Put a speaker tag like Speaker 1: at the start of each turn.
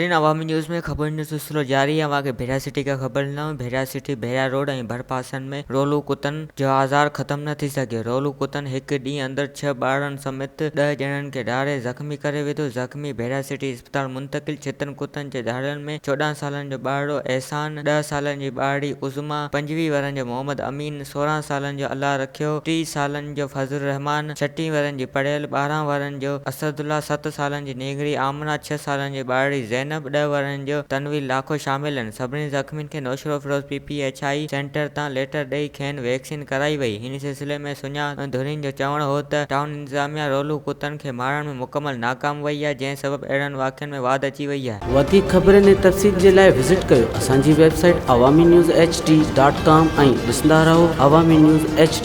Speaker 1: ناظرين عوامي نيوز ۾ خبرن جو سلسلو جاري آهي اوهان کي ڀيرا سٽي کان خبر ڏنائون ڀيرا سٽي ڀيرا روڊ ۽ ڀرپاسن ۾ رولو ڪتن جو آزار ختم نه ٿي سگهيو رولو ڪتن هڪ ڏينهن اندر ڇهه ٻارڙن سميت ڏهه ڄڻن کي ڏاڙهي زخمي ڪري وڌو زخمي ڀيرا سٽي اسپتال منتقل ڇتن ڪتن جي ڌاڙيلن ۾ 14 سالن جو ٻارڙو احسان، ڏهه سالن جي ٻارڙي عظميٰ، 25 ورهين جو محمد امين، 16 سالن جو الله رکيو، 30 سالن جو فضل الرحمان، 36 ورهين جي پڙهيل، 12 ورهين جو اسدالله، ست سالن جي نينگري آمنه، ڇهه سالن جي ٻارڙي زينب، ڏهه ورهين جو تنوير لاکو شامل آهن. سڀني زخمين کي Naushahro Feroze P P H I centre تان ليٽر ڏئي کين ويڪسين ڪرائي وئي. هن سلسلي ۾ سڃا ڌرين جو چوڻ هو ته ٽائون انتظاميا رولو ڪتن کي مارڻ ۾ مڪمل ناڪام وئي آهي جنهن سبب اهڙن واقعن ۾ واڌ اچي وئي آهي.
Speaker 2: وڌيڪ خبرن ۽ تفصيل جي لاء وزٽ ڪيو اسان جي website Awami news H D dot com ۽ ڏسندا رهو عوامي نيوز ايڇ ڊي.